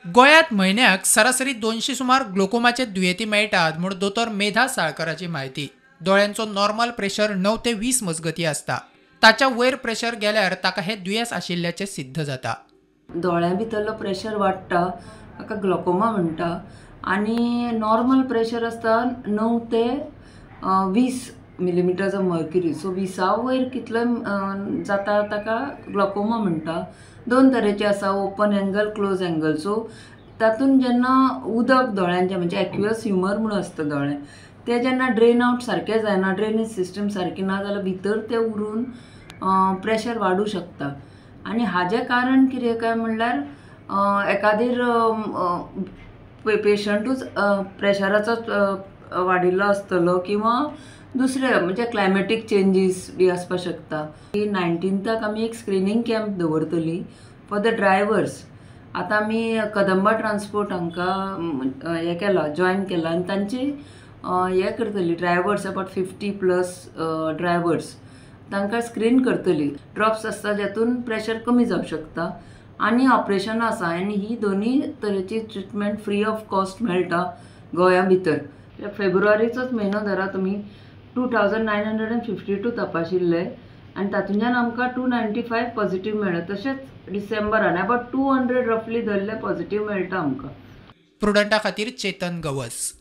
गोंयांत म्हयन्याक सरासरी 200 सुमार ग्लोकोमाचे दुयेंती मेळटात म्हूण दोतोर मेधा साळकराची म्हायती. दोळ्यांचो नॉर्मल प्रेशर 9 ते 20 मजगती आसता. ताच्या वयर प्रेशर गेल्यार ताका हे दुयेंस आशिल्ल्याचें सिद्ध जाता. दोळ्यां भितरलो प्रेशर वाडटा, ताका ग्लोकोमा म्हणटा. आनी नॉर्मल प्रेशर आसता 9 ते 20 मिलीमिटर्स ऑफ मर्क्युरी. सो 20 वयर कितलो जाता ताका ग्लोकोमा म्हणटा. दोन तरेचे आसा, open angle, close angle. So तातूंत जेन्ना उदक दोळ्यांचें म्हणजे एक्युअस ह्युमर म्हणून आसता दोळ्यां, ते जेन्ना ड्रेन आवट सारकें जायना, ड्रेनेज सिस्टम सारकी ना जाल्यार भितर ते उरून प्रेशर वाडूं शकता. आनी हाजें कारण कितें काय म्हणल्यार एकादेर पेशंटूच प्रेशराचो वाडिल्लो आसतलो किंवा दुसरे म्हणजे क्लायमेटीक चेंजीस बी आसपाक शकता. 19th आमी एक स्क्रिनींग कॅम्प दवरतली फॉर the drivers. आतां आमी कदंबा ट्रान्सपोर्ट हांकां हें केलां, जॉयन केलां आनी तांची हें करतली ड्रायवर्स अबावट 50+ ड्रायवर्स तांकां स्क्रीन करतली. ड्रॉप्स आसता जातून प्रेशर कमी जावंक शकता आनी ऑपरेशनां आसा. आनी ही दोनूय तरेची ट्रिटमेंट फ्री ऑफ कॉस्ट मेळटा गोंया भितर. फेब्रुवारीचोच म्हयनो धरा तुमी, 2952 तपाशिल्ले आनी तातूंतल्यान आमकां 295 पॉझिटीव मेळ्ळे. तशेंच डिसेंबरान अबावट 200 रफली धरले पॉझिटीव मेळटा आमकां. प्रुडंटा खातीर चेतन गवस.